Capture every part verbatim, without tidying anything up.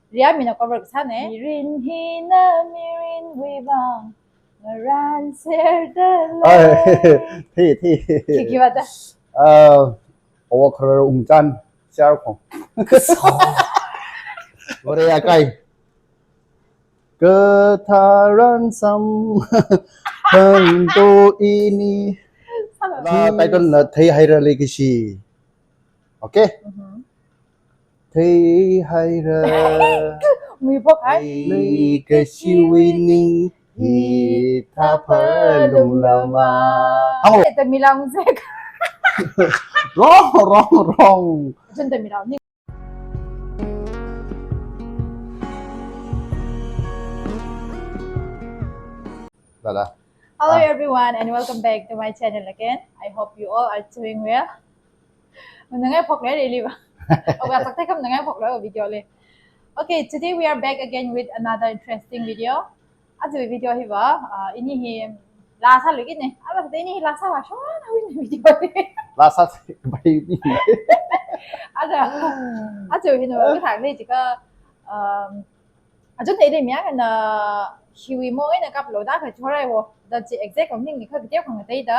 Riya mina cover kasāne. Mirin hina mirinwui vang ngaranserda lei. Ai, thei, thei. Khi, khi vāta? Ah, Awo Kharar Ungchan, Siar Khong. Vare akai. Katharan sam khanto ini. Sāla. La title na Theihaira Leikashi. Okay? Mhm. Theihaira. Muiphok hai. Leikashiwui ning hithā phalunglama. Hao. Ita milang zek. Wrong, wrong, wrong. Chun ta milang ni. Lala. Hello, ah, everyone, and welcome back to my channel again. I hope you all are doing well. Nganaiphok lei, really ba. Okay, sak thei kam nganaiphok lei video li. Okay, today we are back again with another interesting video. Aja video hiva, ah, ini hi laa sāluikine. Ara ini hi laa sāvāshon haowa ini video li. Laa sāvāi ni. Ara, aja hina kathang lei jiakha, um, achon thei lei mi akha na hiwui mong eina kaplu da kachoraiwo. Da chi exact ong ningni kha kateokha ngateida.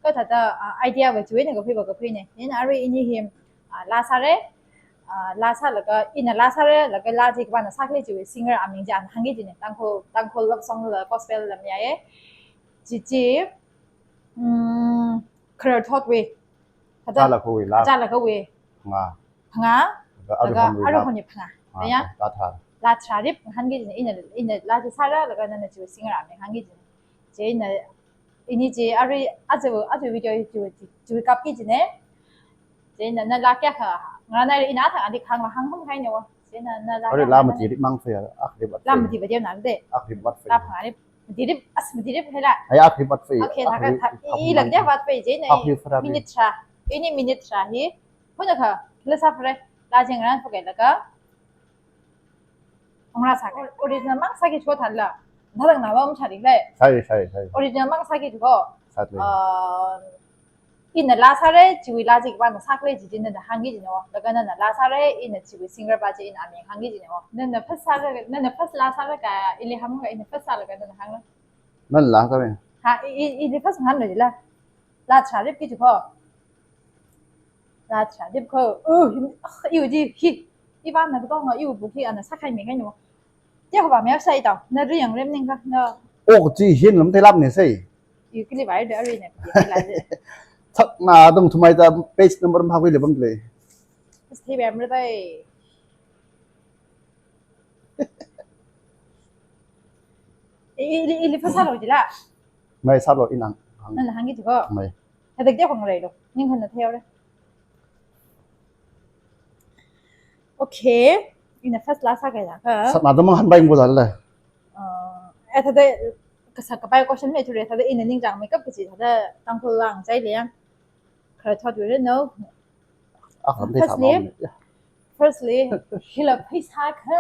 Kathāda, ah, idea va chiwui eina kaphiva kaphi ne. Ina arui ini hi, ah, laa sāre. Ah, laa sālaga, ina laa sāre, laga laa chi kapāna sākhalei chiwui singer aming chi ana hāngki jine. Tangkhul, Tangkhul love song la gospel la mayāye. Chi chi, mm, khararthotwui. Kathāda? Chālakhawui laa. Chālakhawui. Phangā. Phangā. Laga, laga aruihonwui, aruihonwui phangā. Phangā. Aya? Laa tharā. Laa tharārip hāngki jine, ina, ina laa chi sāra, laga nana chiwui singer aming hāngki jine. Chieina, ini chi arui aja, aja video hi chi, chi, chi kapki jine. Chieina na laa kayākha ngarānhaira, ina athang ali kahāng la hāngkahai ne wo. Chieina na laa kayākha ngarānhai. Arui laa matirip mang fei, akrip vat fei. Laa matirip vateo na de. Akrip vat fei. Laa phangārip. Matirip, as matirip hela. Ai, akrip vat fei. Okay, akrip, thākha thākha akrip, i lak de vat fei chieina. Akrip pharā. Minute tharā. Ini minute tharā hi. Hunakha, laa sāphare. Laa chi ngarānphok kailaga. Ong rāsā, original mang sāki chothanla. Nathang na bam chari lei. Sai, sai, sai. Original mang sāki chothanla. Sai lei. Ah, ina laa sāre, chiwui laa chi kapāna sākhalei chi chi nana hāngki jine wo. Laga nana laa sāre, ina chiwui singer pa chi ina aming hāngki jine wo. Nana first sāre, nana first laa sāre ka, ili hāngga ina first sālaga nana hāngra. Nana laa sāre. Ha, i, i, ili first hānglu jila. Laa tharāripki chiko. Laa tharārip ko. Uh, ah, iwui chi hi. Iva na katonga iwui buk hi ana sākhaimi kahaina. Tia ko ba maya sai tao. Na ri yang rem ning ka na. Oh, chi hin lam te lap ne sai. Iwui kili vai da ri ne. Thak na dong thumai ta page number ma khui le bam le. Thei bam re tai. I, i, ili first sālu jila. Mai sālu inang. Nana hāngki chiko. Mai. Hadak dia khong rei lo. Ning khana thei ore. Okay. Ina first laa sākahai kha. Sāna dam hāngpai ngo lala. Uh, eh, thāda kasā kapai question leithura, thāda ina ningchāngmeikap kachi, thāda Tangkhul laa chai lei yang. Khararthotwui rin no. Ah, ram thei. Firstly, sāmang ne. Firstly, hila pheisā kha.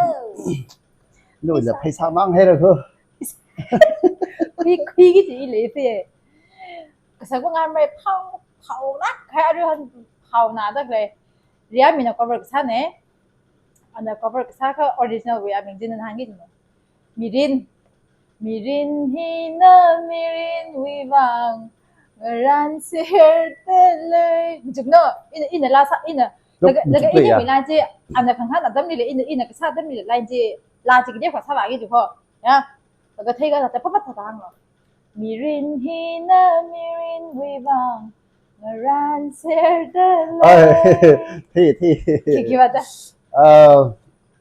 No, hila pheisā mang haira ko. Khui, khuiki chi lei phe. Kasā ko ngarānmei phao, phao lāk hai aruihon phao na da lei. Riya mina cover kasāne. Ana cover kasā kha original wui aming chi nana hāngki jine. Mirin. Mirin hina mirinwui vang ngaranserda lei. Machuk no, ina, ina laa sā, ina. Luk, laga, laga machuk lei ini ya. Wui laa chi, ana khangahān atamli lei, ina, ina kasā atamli lei, laa chi, laa chi kateokha sāvāki chiko. Ya. Laga theikha thāda phapat thāda hānglu. Mirin hina mirinwui vang ngaranserda lei. Ai, thei, thei. Khi, khi vāta? Ah,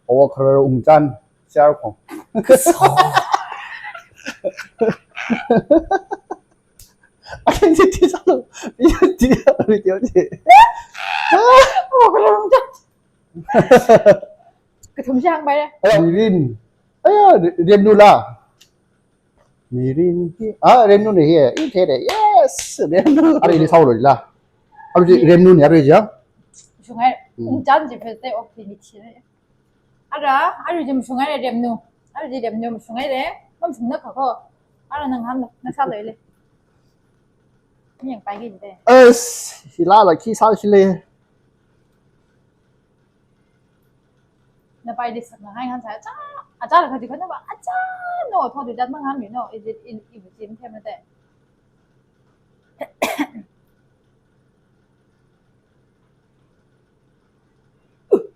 Awo Kharar Ungchan, Siar Khong. Akin chi chi sālu. Video chi, video chi. Awo Kharar Ungchan. Kathum shang bai. Aya, mirin. Aya, re-, remnu la. Mirin hi. Ah, remnu ne hi. I thei de. Yes, remnu. Arui ili sālu la. Arui chi remnu ne, arui chi ya. Shungai. Hmm. Ungchan chi first day of the meeting. Ara, arui chi mashungaire remnu. Arui chi remnu mashungaire. Mamashungna kha ko. Ara nang hānlu, na sālu le. Ni yangpaiki de. As, hila la khi sāsi le. Pai di sakna hai ngan sa, acha, acha la kati khana ba, acha, no, thodi dat mang han mi no, is it in, in, in, in,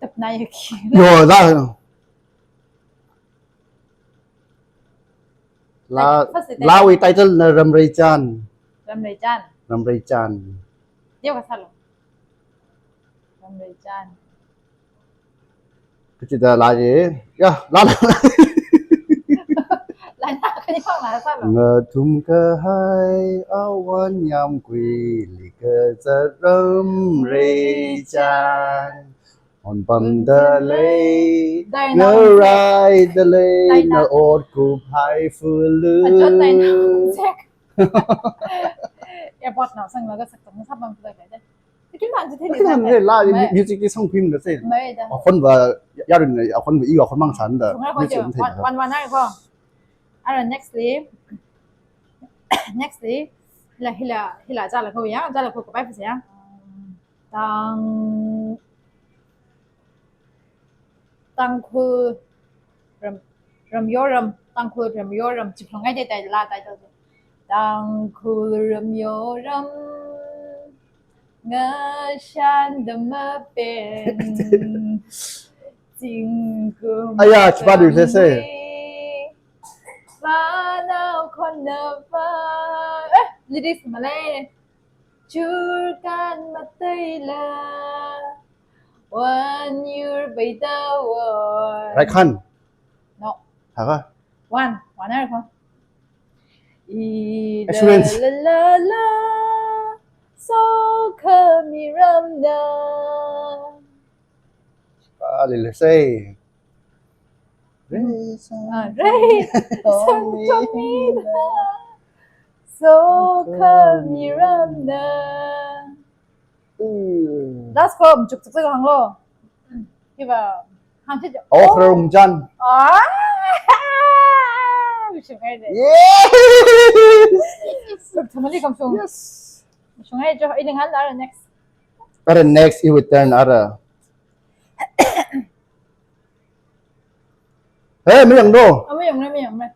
Tap nai ki. Yo, la. La, first title. Lawui title na Ramreichan. Ramreichan. Ramreichan. Yo ka salo. Ramreichan. Kachida la ye. Ya, la la. La na kani phang la salo. Ngathum kahai awan yamkuili kazat Ramreichan. Onpamda lei, daina ngarai da lei, daina. Na ot kup hai fulu. Ajon daina, sek. Airport na sang laga sak tang sa bang fulu kaje. Lekin man jithe. Lekin man jithe, la, mai. Music di sang phim da se. Mai da. Akhon ba, yarin akhon ba, i akhon mang san da. Sungai ko music jo, di the wan, da. Wan, wan ai ko. Ara next li. Next li. Hila, hila, hila jala ko ya, jala ko ko pai ya. Tang, Tangkhul Ram, Ramyoram, Tangkhul Ramyoram, chiphang ai de tai la tai tai. Tangkhul Ramyoram, ngashan damapen, tingkum. Aya, chipa du se se. Fanao khon na fa. Eh, lyrics malai. Churkan mataila, wan yur baida wan. Raikhan. No. Thaka. Wan, wan ai ko. Ida Assurance. La la la, so khami ramna. Ah, lele sei. Ray, ah, ray, sangtomida. Sangtomida. So khami ramna. Mm. Last form, chuk chuk chuk hanglo. Hiva, hang chuk. Oh, oh. Rungjan. Ah. Shung hai de. Yes. Chuk chamali kam shung. Yes. Shung hai jo, ini ngan ara next. Ara next, iwui turn ara. Hey, mayang no. Ah, mayang na, mayang na.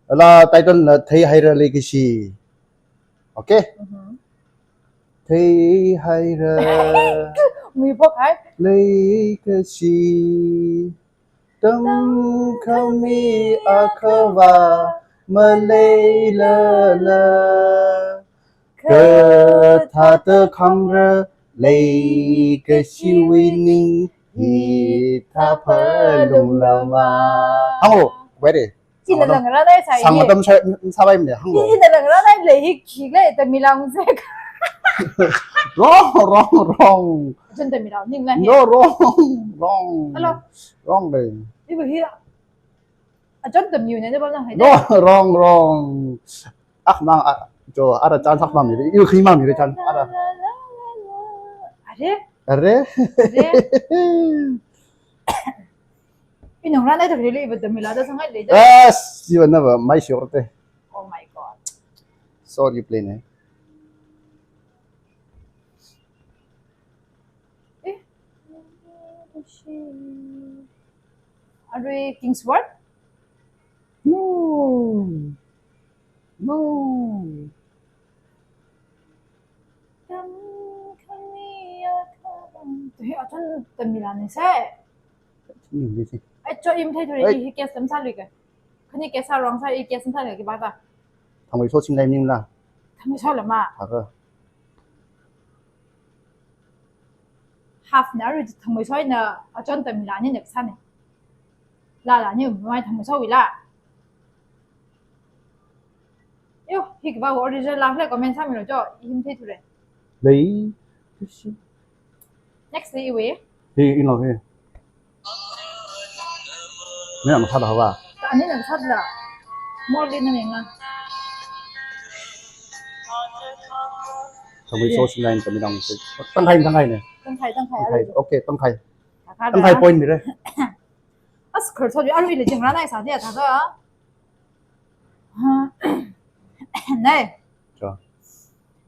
Ala title na Theihaira Leikashi. Okay? Mhm. Theihaira. Mui pok hai. Leikashi. Tamkhami akhava maleilala, kathāda khamra leikashiwui ning hithā phalung lama. Hanglo, where? Ina langra nai sai. Sang matam sa, sa bai mne, hanglo. Ina langra nai lei hi khi lei, Tamil lang se. Wrong, wrong, wrong. Chun Tamil lang, ning lai. No, wrong, wrong. Hello. Wrong lei. Ibu hi. Achon Tamil ne, ne ba na hai. No, wrong, wrong. Ah, mang, ah, jo, ara chan sak mang ni, iu khi mang ni chan, ara. Are? Are? Are? Inong rana itu really ibu Tamil ada sangat lei. Yes, ibu na ba, mai sure te. Oh my God. Sorry, play ne. Eh, are Kingsword? No. No. Tam kami akam. Tuh, aton Tamil ni se. Ni ni si. Ai, cho im thei thuri, ai. Hi, hi guess tam sa lui ke. Khani guess sa wrong sa, i guess sa le ki ba ta. Thangmeiso Chinglai ning la. Thangmeiso la ma. Thaka. Half na ru Thangmeiso na achon Tamil ni ne sa ne. La la ni mai Thangmeiso wi la. Yo, hi ba original la le comment sa mi lo jo, him thei thuri. Lei. Next li iwui. Hi, ino hi. Mina masada hawa. Ani na masada la. More li na menga. Thangmeiso Chinglai, Tamil lang se. Tangkhai, Tangkhai ne. Tangkhai, Tangkhai, Tangkhai. Alu. Okay, Tangkhai. Tangkhai point mira. As khar so alu ile jingra nai sa dia ta ga. Nai. Cho.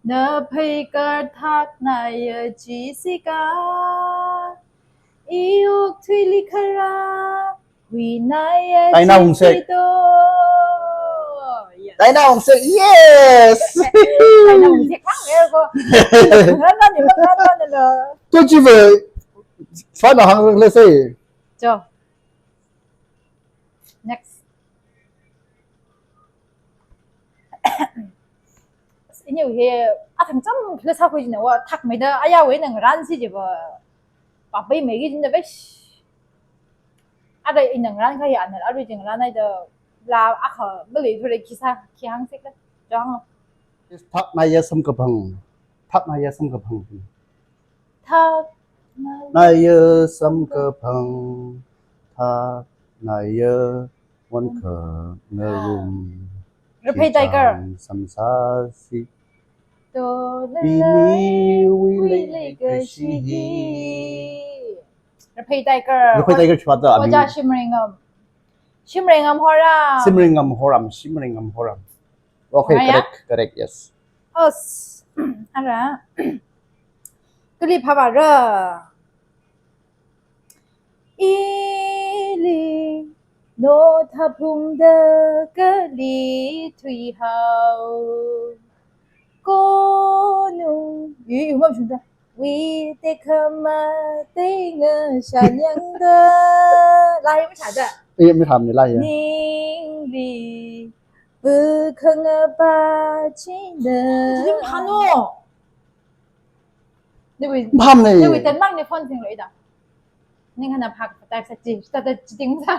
Na phei kar thak na ya chi si ka. Thuili khara, huinaya Taina Wungsek. Chikito. Yes. Taina Wungsek, yes! Taina Wungsek, kang, eh, ko. Ngan, ngan, ngan, ngan, ngan, ngan. Tuchiva, fana hang, let's say. Jo. Next. Ini hi, athang cham khala sākhui jina wa thakmeida ayawui ngarān si jiva. Papai meiki jina vesh. Ada ina ngarān kaya ana arui jing ngarān ai da la akha mali thura kisa kihang sik la. Jang. Thaknaya samkaphang. Thaknaya samkaphang. Thak. Naya samkaphang, thaknaya wankhangarum. Raphei Tiger. Chang samsasi. To Iniwui leikashi hi. Raphei Tiger. Raphei Tiger chwata abi. Ojā Shimreingam. Shimreingam Horam. Shimreingam Horam, Shimreingam Horam. Okay, ngaya? Correct, correct, yes. Os, ara. Kali phāvāra. Ili no thaphungda kali thuihao. Konung, yu, yu, mam shungda. Wi te khama te nga shanyangda. Lai, machāda. Eh, mi tham ni lai ya. Ningli, bu khangapa china. Jim hano. Niwi, Mhamne. Niwi tan mang ni phone sing lo ida. Ning hana phak patai sa chi, ta ta chi ting sa.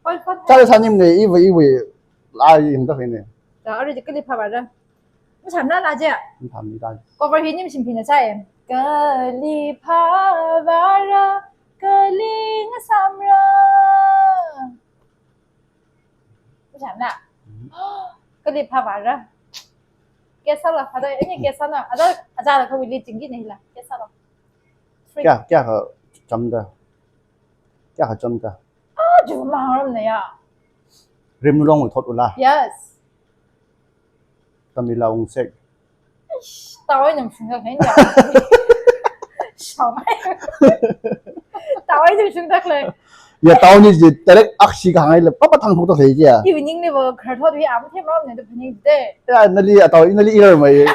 Phone, phone. Chale sa nim ne, iwi, iwi, la im ta ne. Ta ari kali phāvāra. Machāmna la je. Machāmni la. Cover hi nim shim phina chai. Kali phāvāra, kali ngasamra. Machāmna. Mhm. Kali phāvāra. Kesa la, phāda, ini kesa na. Ada, ada la kawili jingki ni la. Kesa la. Free. Kya, kya kha chamda? Kya kha chamda? Ah, ju mahang ram na ya. Rimlong thot ula. Yes. Tamila Wungsek. Ish, tawai nung shungda khalei ya. Shawai. Tawai nung shungda khalei. Ya, tawai ni je, direct akshi ka hangai le, papa thang thok to khalei ya. Evening ni bo, kharthot wi am the mam ne to phani de. Ya, nali ataw, nali irar mai.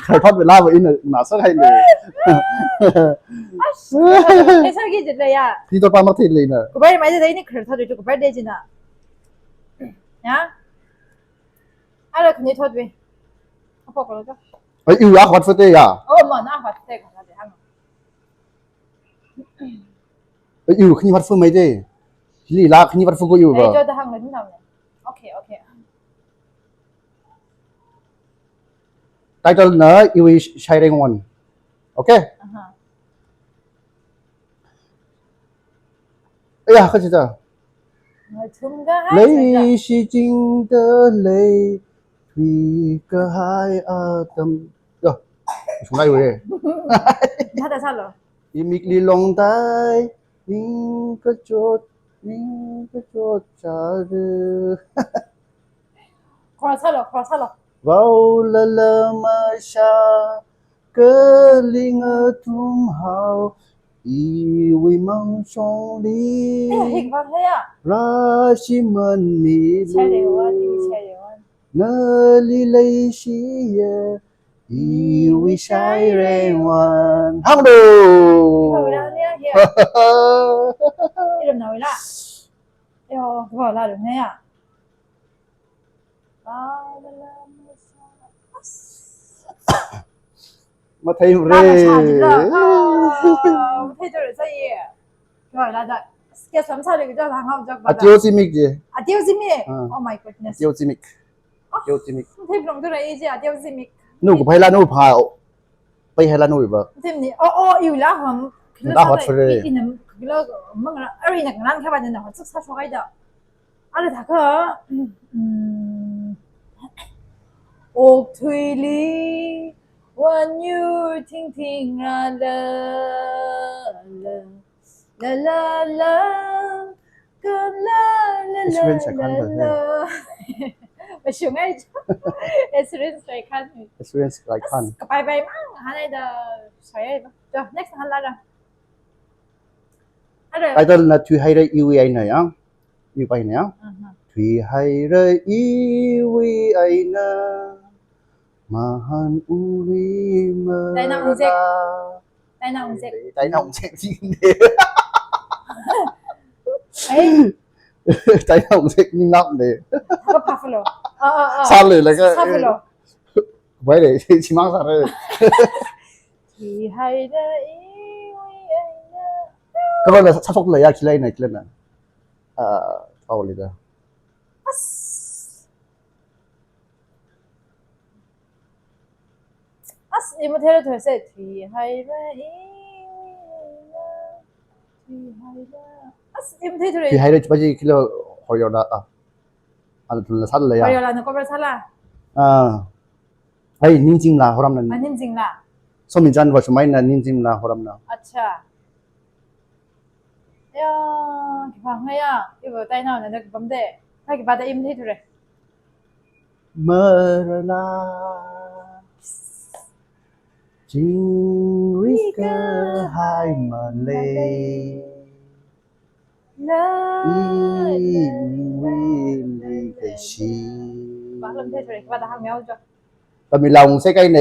Kharthot wi la ba ina na sa khai le. Ash, kaisa ki jit le ya. Ni to pa mak thei le na. Kubai mai de ini kharthot wi kubai de jina. Ya. Ara khani thot wi. Apo ko lo. Ai, iu ya khwat fate ya. Oh, man, a khwat fate ka de hang. Ai, iu khani khwat fu mai de. Li la khani khwat fu ko iu ba. Ai, jo da hang le ni nam. Okay, okay. Title na iwi Shaireng Wan. Okay? Aha. Aya, kachida. Ngathum ka hai sida. Leishi jingda lei, thui kahai atam. Yo, shungai we. Nada salo. Imikli longtai, ning kachot, ning kachot chare. Khorā salo, khorā salo. Vao lala masha, kali ngathum hao, iwi mangshongli. Eh, hik bang le ya. Rashi man mi lu. Chare wan, iwi chare wan. Nali leishi ya, iwi Shaireng Wan. Hang do. Iwi ran ya, ya. Iram na wila. Yo, iwi la dong ya. Mathei re. Mathei to re sa ye. Yo, la da. Kya sam sa le kya la ngam jak ba. Ateo zimik je. Ateo zimik. Ah. Oh my goodness. Ateo zimik. Ateo zimik. Thei blong to re je ateo zimik. Nu ko phai la nu pha. Pai hai la nu ba. Thim ni. Oh, oh, iu la ham. Nga hot fre. Ina kila mangra ari na ngaran kha ba na hot suk sa shogai da. Ara thaka. Mm. Okthuili wan yu ting ting ra la la la la la. Ka la la la. Experience la khan la la. Mashungai. Experience la khan. Experience la khan. As, kapai pai mang hanai da saya. Jo, next han la la. Ara. Title na Thuihaira Iwui Eina ya. Iwui eina ya. Aha. Thuihaira iwui eina, mahan uri ma. Taina Ungzek. Taina Ungzek. Taina Ungzek jing de. Ai. Taina Ungzek ni ngap de. Apa Buffalo? Ah, ah, ah. Sale laga. Buffalo. Bai de, chimang sale. Thuihaira iwui eina. Kaba la sa sok la ya, kila na, kila na. Ah, au le da. As. As, imathei thoi se, thuihaira iwui eina. Thuihaira. As, imathei thoi. Thuihaira chipaji kilo hoyo da, ah. Ana tun la sal la ya. Hoyo la na cover sala. Ah. Hai, Ningchingla horam na. Ah, Ningchingla. Somi jan wa sumai na Ningchingla horam na. Acha. Ya, khipā ngaya, iva taina na nak bam de. Thā khipā da imathei thoi re. Marala. Chingri kahai malei. La, la, la. Iwui leikashi. Ba lam thei thoi re, khipā da hāng miao jo. Tamila Ungzek eina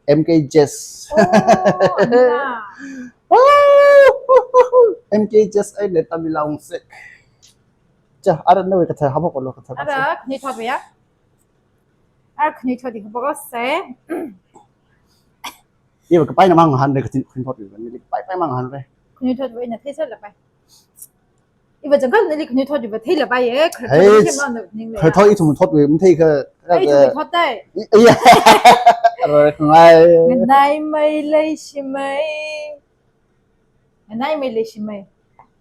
M K Jess. Oh, Amina. M K Jess eina Tamila Ungzek. Cha, ara nawui kathā hapaklo, kathā. Ara, khanuithot ya. Ara khanuithot di hapaklo se. Iva kapai na mang han de, khanuithot iva, nili kapai pai mang han de. Khanuithot iva ina thei sālapai. Iva jangkal nili khanuithot iva theila pai ye, khanuithot. Hey, iva mang na ning le. Khanuithot ithum thot iva mathei kha, kha. Ai, ithum thot dai. I-, iya. Ara khangai. Nganaimei leishimei. Nganaimei leishimei.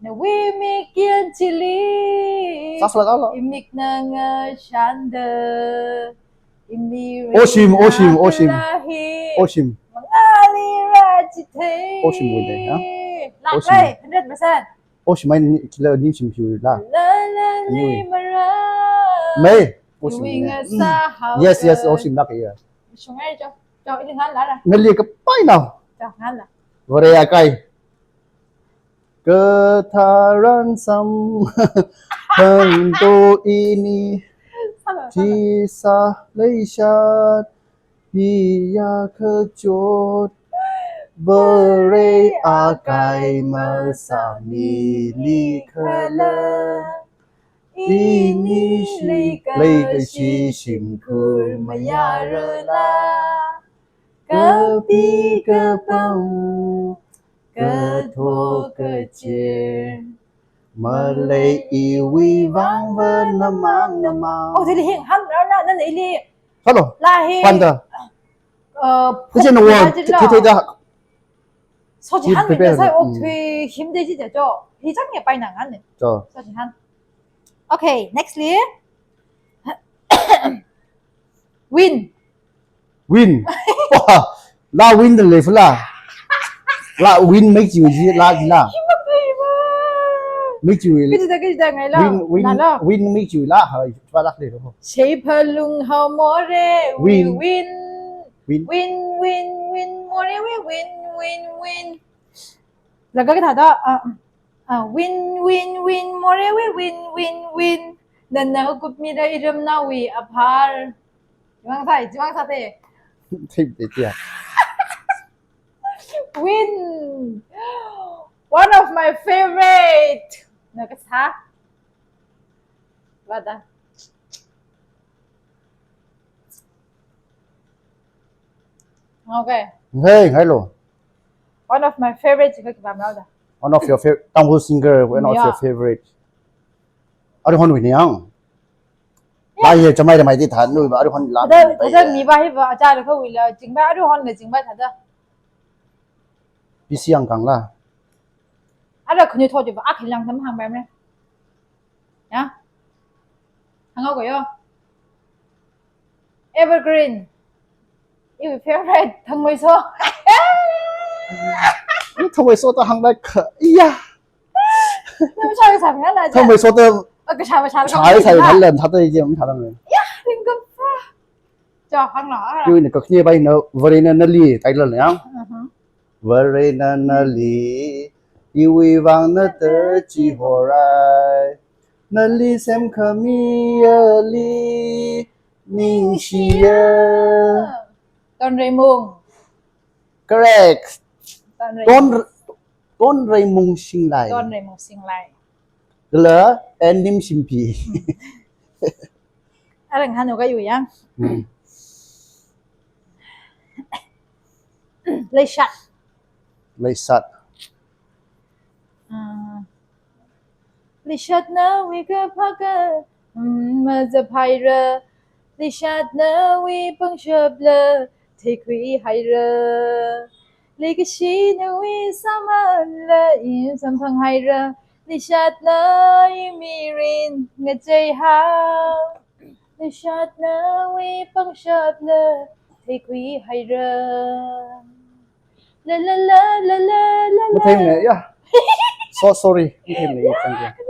Nawui mik yan chili. Sasla kala. Imik na ngashanda. Imi. Oshim, oshim, oshim. Oshim. Mangali rachithei. Oshim wui de, ha? Lak. Oshim. Lei, hundred percent. Oshim ai ni, kila Ningching phiu la. La la. Anyway. Li mara. Mei. Oshim. Iwui ne. Ngasa hao. Yes, yes, oshim lak ya. Shungai jo. Jo, ili ngan la ra. Nali kapai na. Jo, ngan la. Vare akai. Katharan sam, hangto ini, sālo, sālo. Tisa leishat, piya kachot, Vare akai masāmili khala, ini leikashi shimkhur mayarala. Kapi kapam, katho kachir. Malei iwui vang va namang namang. Oh, tili hing ham rana, nana ili. Hello. La hi. Panda. Uh, Tijin wo, thei thei da. So ji han, prepare sai ok, mm, thui him de ji de jo. Hi chang ye pai nang an ne. Jo. So ji han. Okay, nextly. Win. Win. Wah, la win de le fula. La win make you ji la ji la. Make you. Kaji da, kaji da ngai la. Win, win, na la. Win make you la ha, pa lak le ro. Shei phalung hao more. Win. Win. Win. Win, win, win, more we win, win, win. Laga kathā da, ah, ah, win, win, win, more we win, win, win. Nana kupmira iramnaowui aphar. Jimang sai, jimang sa te. Thei de tia. Win. One of my favorite. Na kasā. Vāda. Okay. Hey, hello. One of my favorite, jika kibam rao da. One of your favorite, Tangkhul singer, one of your favorite. Aruihon wui ni ang. Yeah. Lai ye chamai ramai di than nu ba aruihon la. Ada, ada mi ba hi ba acha ra kawui la, jing ba aruihon le jing ba thāda. P C ang kang la. Ada khani thot ba, akhi lang tam hang ba me. Ya. Hang au ko yo. Evergreen. Iwui favorite, Thangmeiso. Thangmeiso ta hang ba kha. Iya. Nam chai sa ngan la. Thangmeiso ta. Aka chai ba chai. Chai sa ngan la, thāda ije, thāda me. Ya, ring ka pa. Cha hang la. Yu ni ka khni bai na, Varena nali, title ya. Mhm. Varena nali, iwui vang nata chihorai. Nali semkhami ali ningshiya. Tonreimung. Correct. Tonreimung. Ton, Tonreimung Shinglai. Tonreimung Shinglai. Kala, and Nimshimphi. Arang hanu kayu yang. Hmm. Leishat. Leishat. Ah. Leishat nawui kaphā ka, mm, mazaphaira. Leishat nawui pangshapla theikhuihaira. Leikashi nawui sāmanla i samphanghaira. Leishat nawui mirin ngacheihao. Leishat nawui pangshapla theikhuihaira. La la la la la la la. Matheimana, yeah. So sorry. Matheimana, yeah, thank you.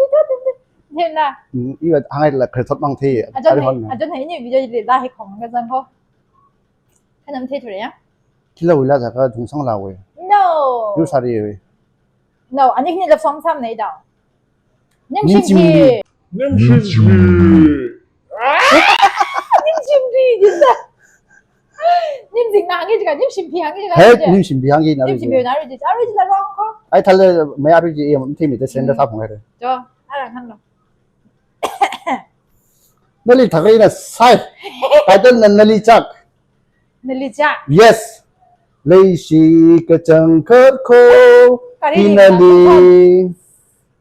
Matheimana. Hmm, iva hangai la kharthot mang thei. Ajon, tari hon. Ajon hai ni video li la hi khong ka zang ho. Khanam thei thura ya. Khila wila jaka jungsang la we. No. Yu sari we. No, ani ni love song sam nei da. Nimshim. Nimshim. Nimshim. Nimshim ri, jisa. Nimjing na hangi jika, Nimshimphi hangi jika. Hey, Nimshimphi hangi na ri. Nimshimphi na ri, jisa. Ari jila wrong ko. Ai thale, mai ari ji, em, thimi te sender sa phung hai re. Jo, arang hanu. Nali thakai na sai. Title na Nali Chak. Nali Chak. Yes. Leishi kachangkhat kho. Kari hi nali.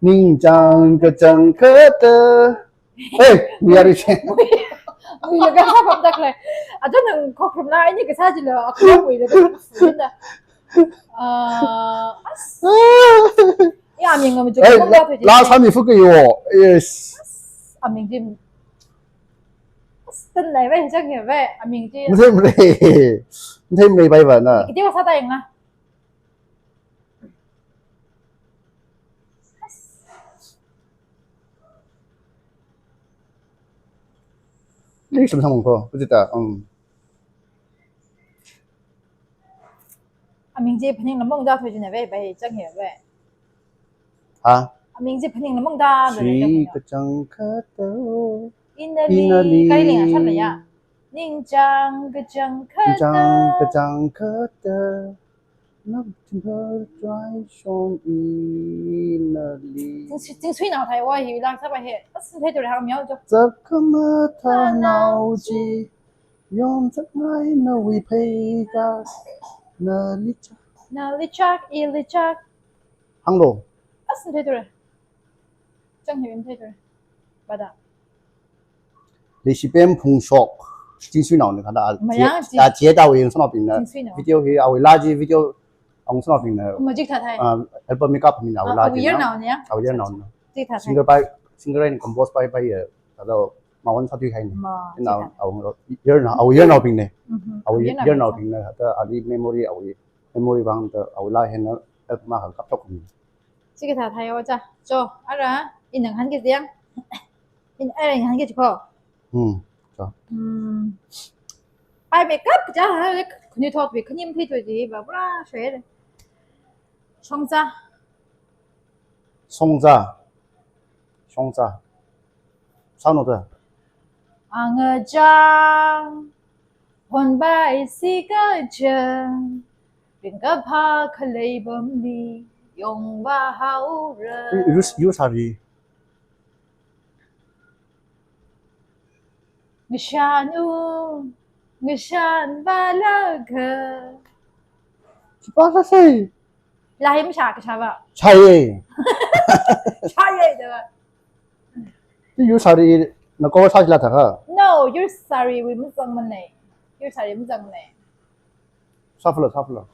Ningchang kachangkhat. Hey, we are rich. Muilaga sa pam tak le. Aja nang khokrum la, ini kasā jila, aku muilaga. Ah, as. Ya, aming ngam juk. Hey, mong la, tu ji. La sami fuku yo. Yes. Aming ji. As, tan lai ve, jang ye ve, aming ji. Mre, mre. Mre, mre, bai ba na. Kiti wa sa ta yang na. Ni shim sang ko, kiti ta, um. Aming ji phaning lamong da thoi jina ve, bai jang ye ve. Ha? Aming ji phaning lamong da, da, da, da. Shi kachangkhat to. Inali. Inali. Kai ling a san la ya. Ningchang kachangkhat to. Ningchang kachangkhat to. Nap tingkar try shong inali. Jing sui, jing sui nao thai wa hi la sa ba he. As thai to hang miao jo. Zak kama tha nao ji. Yom zak ngai na wi phei ka. Nali Chak. Nali Chak, Ili Chak. Hang lo. As thai to. Chang hi thai to. Bada. Leishi pem phungshok. Jing sui nao ni kada. Mayang ji. A, jie da wi yang sanao ping na. Jing sui nao. Video hi, a wi la ji video ang sanao ping na. Majik tha thai. Ah, album makeup mi na, a wi la ji. A wi yer nao ni ya? A wi yer nao ni. Jik tha thai. Singer by, singer and compose by, by, eh, kada Mawan Satui hai ni. Ma, na, jik tha. A wi yer nao, a wi yer nao ping ni. Mhm. A wi yer nao ping ni. Kada ali memory, a wi memory bang ta, a wi la hen na, album ma kap tok ni. Chikathā thai o cha. Cho, ara, ina ngahānki jang. Ina, ara, ina ngahānki jiko. Hmm, cho. Hmm. Pai makeup cha, ha, khani thot bi, khani mathei thot ji, ba, pura shwe. Shongza. Shongza. Shongza. Sānu ta. Angachang, phonbai sikacha, ringkaphā khalei pamli yongvā haora. Yu, yu, yu sari. Ngashan u, ngashan vālaga. Khipā sāsei. Lahim sha kasha ba. Shaye. Shaye da ba. Ti yu sari na ko sa la tha ka? No, yu sari wi muzang mane. Yu sari muzang mane. Shuffle, shuffle.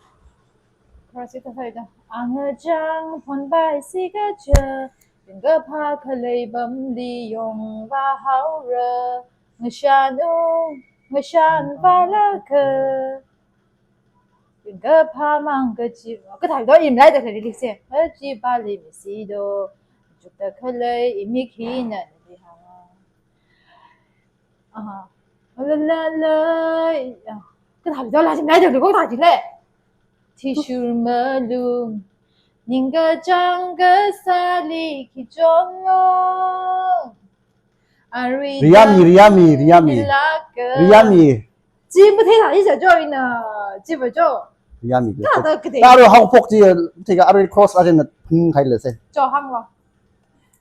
Chorus ta sai da. Angachang phonbai sikacha, ringkaphā khalei pamli yongvā haora. Ngashan u, ngashan vālaga. Ringkaphā mang kachi, kathā do imlai da khalei lyrics se. Kachi pali misi do. Chukta khalei imik hina ni ha. Aha. La la la. Kathā do la imlai da ko ta ji le. Thishur malung. Ningkachāng kasāli khi chonglong. Arui Riyami, Riyami, Riyami. Ilaka. Riyami. Chi matheila, ishi jo ina, chi va jo. Riyami. Thāda kadei. Taro hao phok chi, thika arui cross arui na phaning khaila se. Jo hānglo.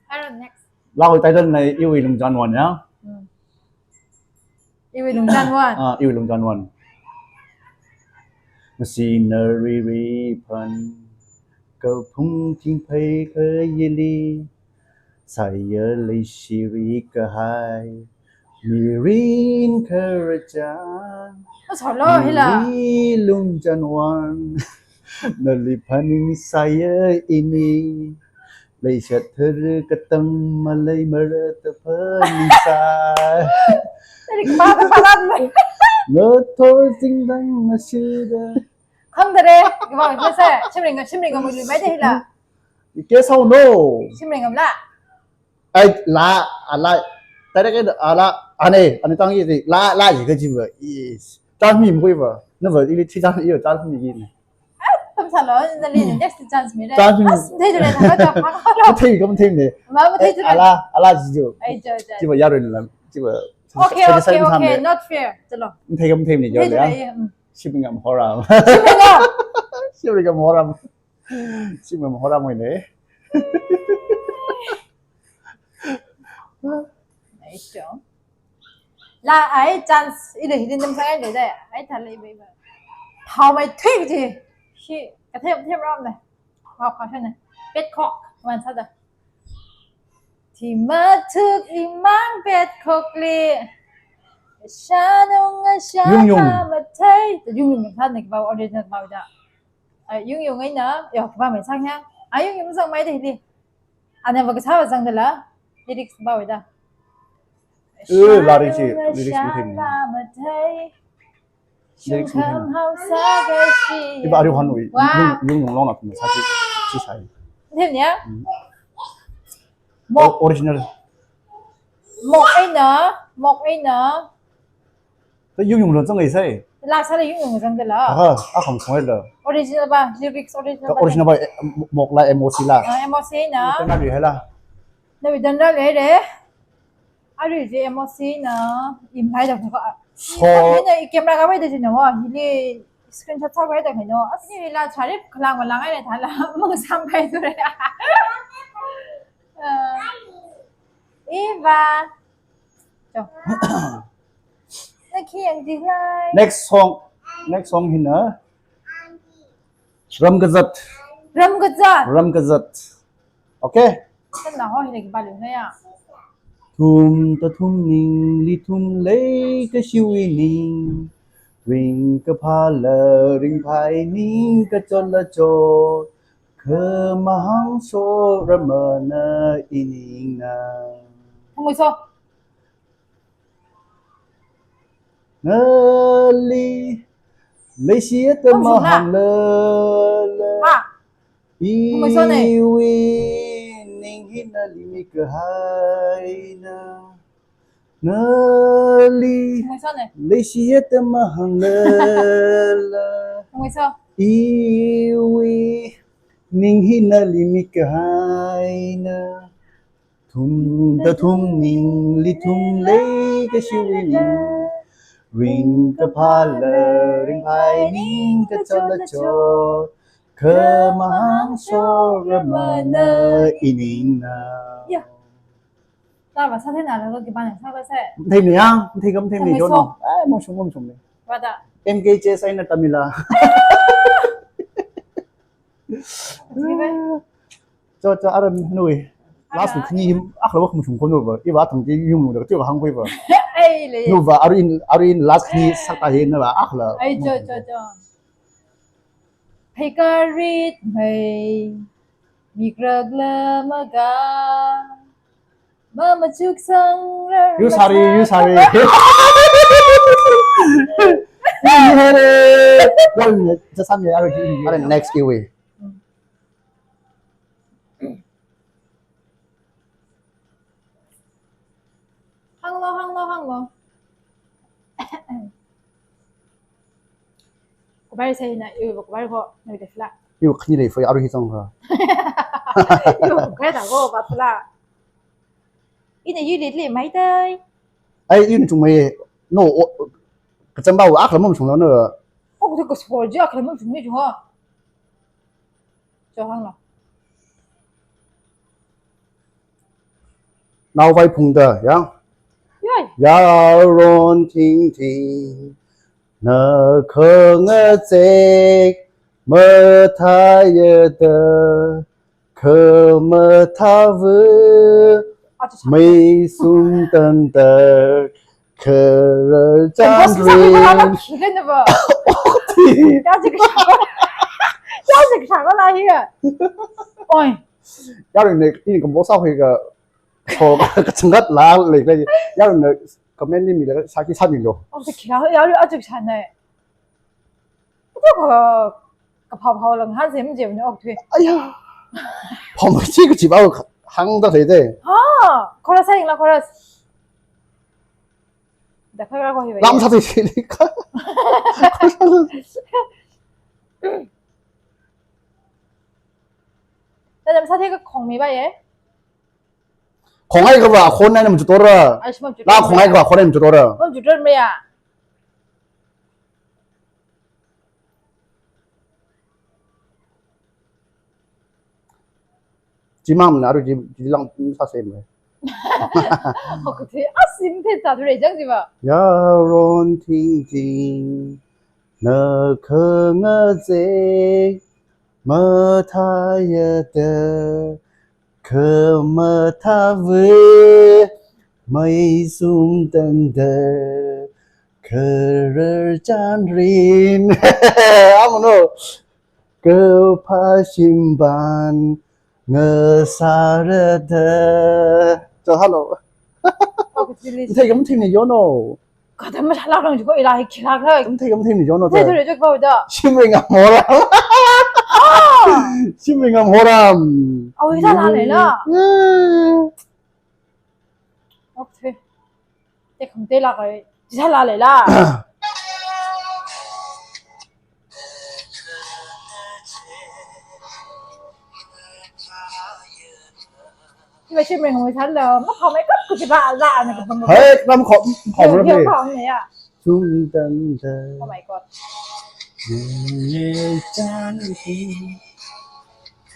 Arui next. Laga title na Iwui Lungchan Wan ya. Hmm. Iwui Lungchan Wan. Ah, Iwui Lungchan Wan. Ngasina riri phan, kaphung thingphei khayili, sāya leishiri kahai, mirin khararchan. Masālo hila. Iwui Lungchan Wan, nali phaningsāya ini. Leishat thara katang maleimara da phaningsā. Tadi kemada paran. Ngathor zingdang ngasida. Khangdare, kemada se, shimringa, shimringa muli mai de hila. Guess how no? Shimringa la. Ai, la, ala, tadi ke ala, ane, ane tang yi, la, la yi kaji va. Yes. Chance mi mui va. Na va, ili chi chance, iyo chance mi yi ne. Ai, kam sālo, nali next chance mi le. Chance mi. As, thei jule, thāda, thāda. Mathei kam thei ne. Ma, mathei jule. Ala, ala ji jo. Ai, jo, jo. Chi va yarui ne lam, chi va. Okay, okay, okay, not fair. Chalo. Thei kam thei ne jo le. Thei jule, mm. Shimringa horam. Shimringa. Shimringa horam. Shimringa horam ne. Nice job. La, ai chance, ida hidden dem sangai de, de. Ai thālei bai bai. Phao mai thik ji. Shi, kathem, them ram ne. Phao kha ne. Petkhok, wan sāda. Thima thuk imang petkhokli. Shanung asha Yung Yung. Mathei. Yung Yung sāne kaba original ba da. Ai, Yung Yung eina, yo, kaba mai sang ya. Ai, Yung Yung sang mai de hili. Ana ba kasā ba zangdala, lyrics ba weda. Eh, la ri chi, lyrics mi thei mi. Lyrics mi thei mi. Iba ari han wi, Wow. Yung, Yung Yung long na pun sa chi, chi sai. Thei ni ya? Mm. Mok. O-, original. Mok eina, mok eina. Ta Yung Yung lon zang ai sai. La sāla Yung Yung zangdala. Aha, a kham song ai la. Original ba, lyrics original Ta ba. Original ba, eh, mok la, M O C la. Ah, M O C na. Ita na ri hai la. Na wi dan ra le le. Ari je M O C na. Im hai da ko. So. Ina i camera ka bai da jino wa. Hili screenshot sa bai da kino. Asini la charip khalang walang ai le thala. Mang sam kai tu re. Ah. Eva. Jo. Na khi yang di lai. Next song, next song hina. Ramkazat. Ramkazat. Ramkazat. Okay? Kan na ho hina ki balu na ya. Thumta thumning, lithum leikashiwui ning. Ringkaphāla ringphai ningkachotla chot. Khamahāng so Ramana iningna. Hungui so. Nali, leishi ata Hung sung na. Mahāngla la. Ha. Hungui so ne. Iwui ning hi nali mikahaina. Nali, Hungui so ne. Leishi ata mahāngla la. Hungui so. Iwui ning hi nali mikahaina. Thumta thumning, lithum leikashiwui ning. Ringkaphāla ringphai ningkachotla chot. Khamahāng so Ramana iningna. Ya. Tava sa thei na la ko ki ban sa ba se. Thei ni ya, thei kam thei ni Thei jo so. No. Ai, mong shong, mong shong ni. Wada. M K J Saina Tamila. Thei ba. Cho, cho, aran nui. Last week ni him, ah, lawa khum shum kono ba. Iwa thang ki yung da, tiwa hang koi ba. Ai le. Nu ba, arin, arin last ni sakta he na ba, ah, la. Ai, cho, cho, cho. Phei karit mai, mikrak la maga. Mama chuk sang ra. You sorry, you sorry. You sorry. Well, just some other thing. Aran next giveaway. Hānglo, hānglo, hānglo. Kubar sai na, iwui kubar ko, na bida fila. Iwui khani lei fai aru hi zang ha. Iwui kaya da go ba pula. Ina yu li li mai dai. Ai, ina chung mai. No, o, kachamba wa akhala mum chung lo no. O, ko ko so ji akhala mum chung ni chung ha. Cho hang lo. Nao vai phung da, ya. Yoi. Yaron ting ting. Na khanga zek mathaya da. Khamathavu. Acha, acha. Mai sum tan da. Kharar chan rin. Kambos sa ko la khi le na ba. Okti. Ya ji ka sha ko. Ya ji ka sha ko la hi ya. Oi. Yaron ne, ini kambos sa hui ka. Ko ka changkat la le ka. Yaron ne comment ni mi la sa ki sa mi lo. Oh, sa khi la ya, ya ji ka sha ne. Ito ko ka phao phao lang ha zem zem ne ok thui. Aya. Phao ma chi ka chi ba hang da le de. Ha, chorus sa ing la chorus. Da kha ra ko hi ba. Lam sa ti ti ka. Da lam sa ti ka khong mi ba ye. Khong ai ka ba khon nai nam chu tora. Ai, shimam chu tora. La khong ai ka ba khon nai nam chu tora. Mam chu tora me ya. Chimam na ru ji, ji lang sa se me. Okti, asim the ta re jang ji ba. Yaron ting ting, na khanga zek mathaya da, khamathavu, mai sum tan da, kharar chan rin. Amono. Kapha shimban ngasara da. Cho halo. Okti. Thei kam thei ni yo no. Ka da ma shalak lang ji ko ila hi khilak la. Kam thei kam thei ni yo no. Thei thei jo ko da. Shimring am horam. Ah. Shimring am horam. Au, ita la le la. Yeah. Okti. Te kham te la kai. Ji sa la le la. Iba shimring ngoi san la. Ma kham ai kap ku ji ba la na ka bang. Hai, nam kham, kham ra. Kham ne ya. Sum tan da. Oh my God. Nge chan hi.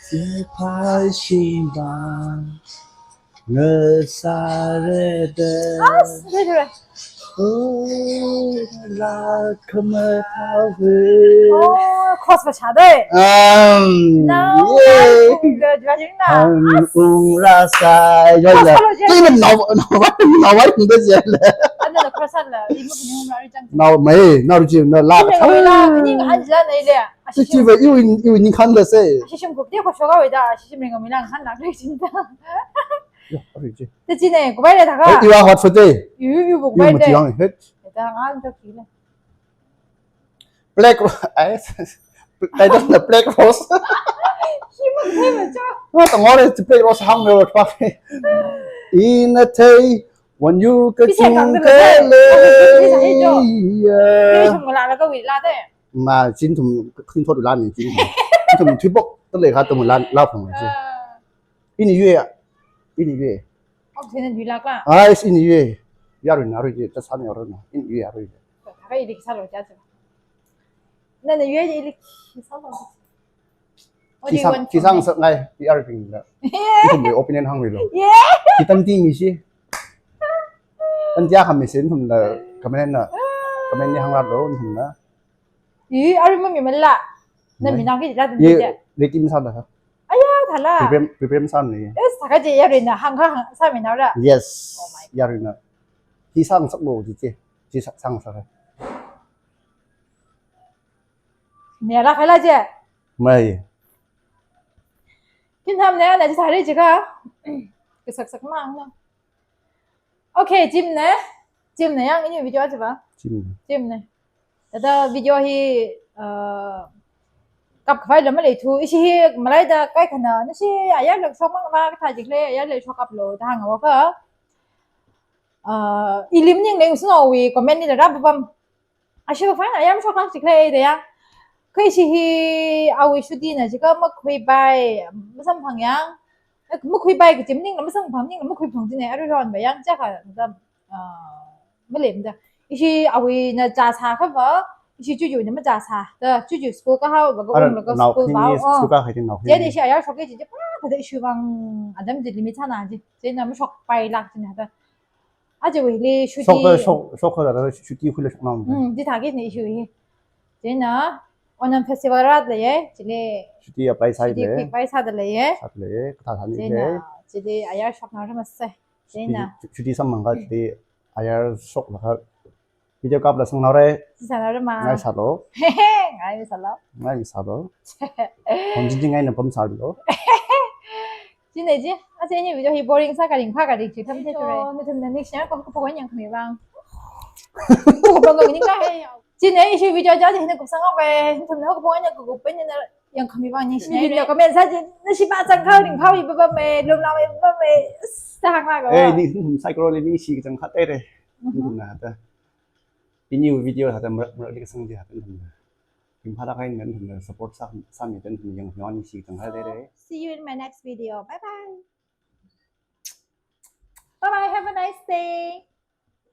Kapha shimban. Ngasara da. As, dai dai. Oh, la khamathavu. Oh, cross ba sha dai. Um, na, yay. Ung da jwa jing na. As. Ung ra sai. Cross ba lo je. Kei na nao, nao, nao, nao, nao, da je le. Ana da cross la. Imu kini umra ri jang. Nao mai, nao ji na la. Kini ka la, kini ka han ja na ile. Chi chi ve, iwui, iwui ning khan da se. Ashi shim kup te ko shoga ve da, ashi shim ring mi lang khan lak le jing da. Ya, aru ji. Te chi ne, ko bai le da ka. Iwa hot for day. Yu, yu, ko bai le. Iwa mati yang het. Da ngan to ki le. Black Ro-, ai, title na Black Rose. Hi ma the ma cho. Wa ta ngore chi Black Rose hang me wa pa. Ina thei, wan yu ka chung ka le. Ya. Ni chung la la ka wi la de. Ma, chin thum, chin thot la ni, chin thum. Chin thum thui pok, ta le kha thum la, la phong ni. Ah. Ini yue ya. Ini yue. Ok, sina yui lak la. Ai, ini yue. Yaru na, ru yue, ta san yaru na. Ini yue, yaru yue. Kha ili kisa lo ja. Na na yue ili kisa lo. What do you want from me? Kisang, kisang sa ngai, yaru ping la. Yeah. Thum le opinion hang lo. Yeah. Kitam ti mi si. Tan tia kham mi sin thum la, comment na. Comment ni hang la lo, thum na. Ih, arui mami mala. Na mi nang ki la dun. Ye, je. Rekim sa da. Aya, thala. Prepare, prepare sa ni. Es, thaka je ya re na hang kha hang sa mi na ra. Yes. Oh my God. Ya re na. Hi sang sak lo ji je. Ji sang sak. Ni la khala je. Mai. Kin tham ne na ji thari ji ka. Ke sak sak ma ang na. Okay, chim ne. Chim ne yang ini video aja ba. Chim. Chim ne. Tada video hi, uh, kap khavai lama le thu. Ishi hi malai da kai khana. Nasi ayar lak sok mang ma katha jik le ayar le sok kap lo da hang wa ka. Uh, ilim ning le usno wi comment ni da rap bam. Ashi ba fine, ayam sok lak jik le de ya. Kha ishi hi awui shuti na jiakha makhuipai, masamphang yang. Eh, makhuipai kaji maningla masamphang maningla makhuiphang jina, aruihon va yang jiakha, ah, malemda. Ishi awuina chāsā khava, ishi chuchuina machāsā. Da chuchu school kahao va, ka Ara unglaga nao school khani va, ni oh. School kahai chi nao khani. Chieina ishi ayar shokki kaji chi pā, thāda ishi vang atam chili mi chāna ji. Chieina mashokpailāk jina da. Ajawuili shuti. Shokta, shok, shokta da shuti khuila shokna. Hmm, chithāki ni ishi hi. Chieina Onam festival rāda leiya, chili. Shuti apply sāda lei. Shuti apply sāda leiya. Sāda lei, kathā thāni chieina lei. Chili ayar shokna rāmasai. Chieina. Shuti, shuti samphangkha chili ayar shoklaga video kapla sangnaora. Sangnaora ma. Ngaisālu. Ngaisālu. Ngaisālu. Hon jing jing eina pamsālu. Chieina ji, aja ina video hi boring sākha ringphākha ringchi tham thei ture. Nathumna next year ko ko pokon yangkhami vang. Ko pokon ningkahai. Chieina ishi video ja ji hina kupsang okai. Nathumna ko pokon yangkup pen na yangkhami vang ningshi. Video comment sā ji, nashi ba chang khao ringphāwui ba ba me, lumlāwui ba me. Sa hānglaga. Eh, ni hum cycle ni shi chang khat tere. Mhm. Nathumna hata. Ini video hata merak merak di kasang ji hata nathumna. Ringphālāk eina nathumna support sā, sāmi dan nathumna yangkhami vang ningshi chang khat tere. See you in my next video. Bye bye. Bye bye. Have a nice day.